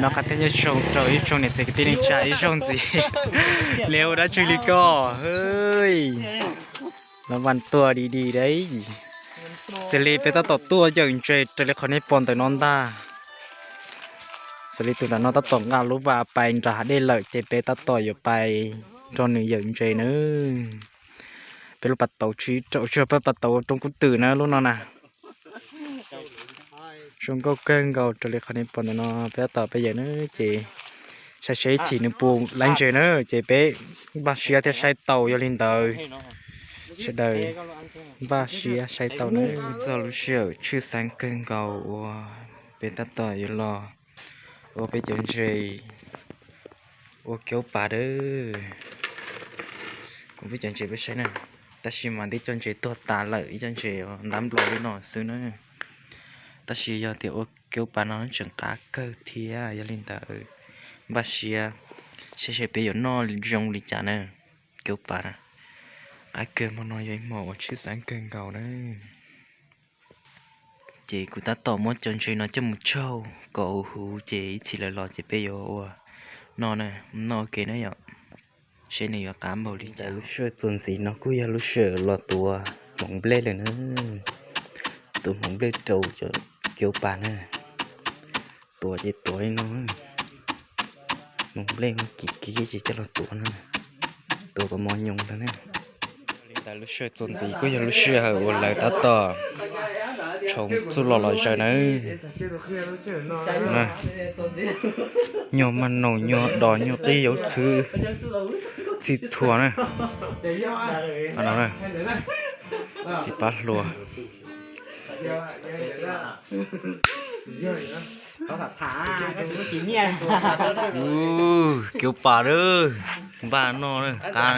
No qab thiab nyob zoo rau ib tsoom niam txiv kwv tij neej tsa ib zaug ntxiv. Neb ua dab tsi li ko? Hwj, los vas tuaj di di dab. Xws li peb tab tom tuaj yawm ntses raws li qhov nej pom ntawm no ntag. Xws li tus nram no tab tom nqa lub vas pais nram hav dej lawm ces peb tab tom yuav pais nrog nws yawm ntses nawb. Peb lub pas tauv tsis raum tsuag peb pas tauv rooj kub twm na lub no na. Zoo nkauj kawg nkaus raws li qhov nej pom ntawm no peb tab tom peb yawm na ces saib seb ib chim nws puas laib ntses na ces peb npaj siab thiab saib taus yog li ntawd. Sawv daws npaj siab saib taus na. Txog lub sij hawm tshwj xeeb kawg nkaus uas peb tab tom yuav los ua peb cov ntses ua kiaub pas dawb. Kuv peb cov ntses peb saib na, tab sis mas twb cov ntses tuag tas lawm ib cov ntses ntab nplos li no xwb na. Tab sis yog tias ua kiaub pas no tseem qab kawg thiab yog li ntawd npaj siab saib seb peb yuav noj zoo li cas na. Kiaub pas na, qab kawg hmo no yog ib hmo uas tshwj xeeb kawg nkaus na. Ces kuv tab tom muab cov ntses no coj mus tsau kom huv ces ib chim lawv los ces peb yuav ua noj na, noj ua ke na yom. Seb nws yuav qab npaum li cas. Lub sij hawm txuas ntxiv no kuj yog lub sij hawm los tuav hmoov nplej lawm na. Tuav hmoov nplej rau cov kiaub pas na. Tuav ces tuav li no, hmoov nplej no kiv kiv ces coj los tuav no, tuav kom mos nyoos ntag na. Li ntawd lub sij hawm txuas ntxiv kuj yog lub sij hawm uas lawv tab tom tshoov txuj lom los zaws na. Nyuag maj naus nyuag dos nyuag qib yuav txhwb txhij txhua na. Tiv pab hluas. Kiaub pas lawm, npaj noj qab.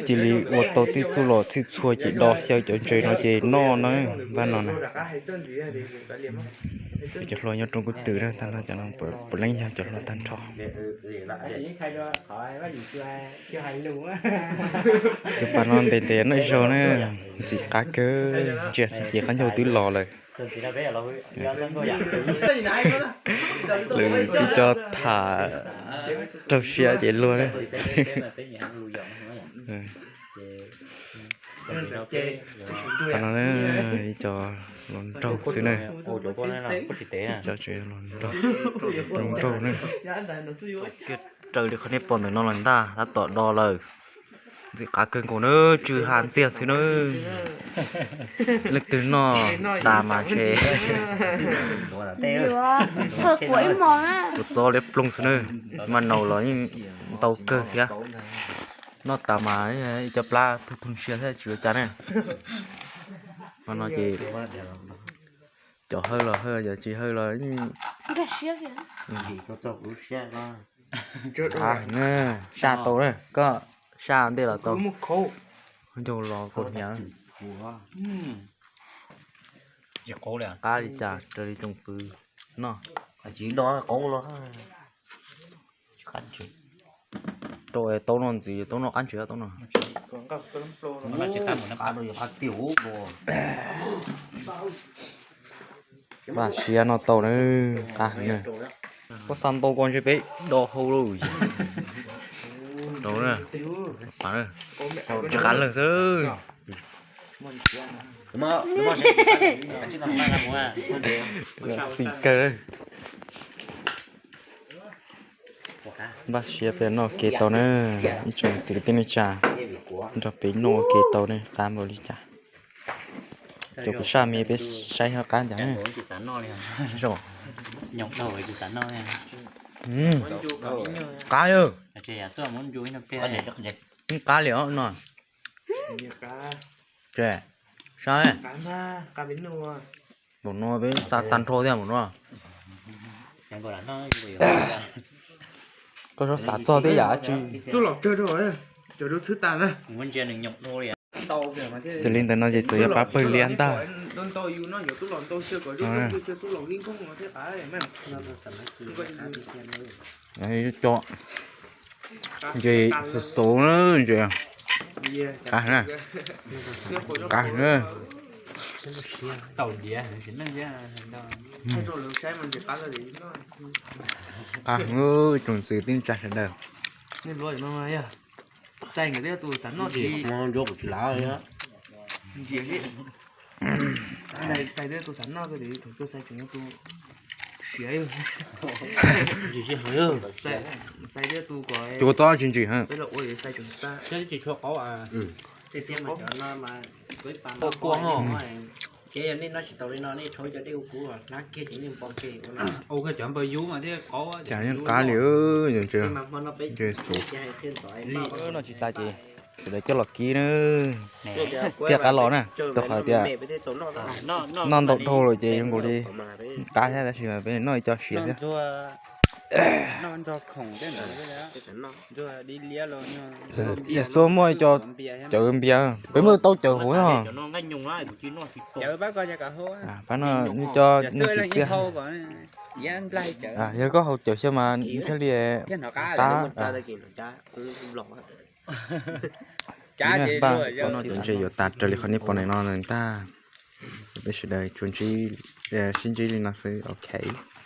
Cia li ua tau tej txuj lom txhij txhua ces do xyaw cov ntses no ces noj na, npaj no na. Cov hluas nyob rooj kub twm na, tag nrho cov no puav leej yog cov hluas tag nrho. Kiaub pas no ntev ntev noj zaug na, ntxim qab kawg, ntsia xwb ces qab ncaug twb los lawm. Lwm tib co tham raug siab ces luag na. Qhov no ib co hluas nraug xwb na. Ib co tseem hluas nraug, hluas nraug na. Raws li qhov nej pom ntawm no los ntag, tab tom do lawm. Ntxim qab kawg nkaus na, tsw ha ntxiag xwb na. Leej twg noj tas mas ntshe kuv txob liab ploog xwb na. Mas naus los yeej ntau kawg thiab. Noj tas mas ib co plab thug thug sia thiab tsis ua cas na. Qhov no ces cov hawj los hawj, cov tsis hawj los qab na, saj tau na, koj saj ntej los tau. Ncaug los kaus hniav. Qab li cas raws li tsoom fwv noj. Rau taub no ntxiv, taub no qab ntsis taub no. Vaj siab noj tau na, qab heev na. Koj xa ntau ko ntshe peb do hau lauj. Rau na, tsis qab lawg xwb. Xis kawg. Npaj siab peb noj kev tau na, ib tsoom xwv kwv tij neej tsa nrog peb noj ua ke tau ne, qab npaum li cas. Cov kuv saj me peb saib ho qab ntawd. Qab, qab li os no. Ces, saib, npaum no peb xav tag nrho thiab npaum no. Koj xav txog tej yam dab tsi? Xws li ntawm no ces txawm yog qab pawg liab ntag. Cov ntses xuv xuv na, ntses qab na, qab na. Tau diav tsis neej thiab. Qab heev, tsoom ntxwv tib tsa sawv daws. Xais nkawd twb tus xav noj ces ntsuab kuv tsis lav. Ntsia li, Xais twb tus xav noj, tus xav tseem tus siav. Xais twb tus kom ua txob tsis ntsim heev. Peb los ua Xais tseem tsis tshua qaub. Kua no ces yog nej noj tsis tau li no nej rhaub cov dej ua kuv hnab kiag ces nej npo kiag ua no. Ua kiag cov npawg yub mas thiaj qaub. Cas yeej qab li, ntshe xus. Noj tsis tas ces sawv daws coj los kib na. Thiaj qab los na, rau qhov tias noj ntau dhau lawm ces zoo nkaus li qab thiab, tab sis mas peb noj ib co siav thiab. Yam xua muaj ib co cawv npias, peb muaj tau cawv huv no. Pab no nws cov nws tsis txiaj. Yog koj haus cawv xyaw mas thiaj li qab. Npaj tau noj cov ntses yuav tas raws li qhov nej pom ntawm no ntag. Peb sawv daws tsuas sib ntsib li no xwb, ok.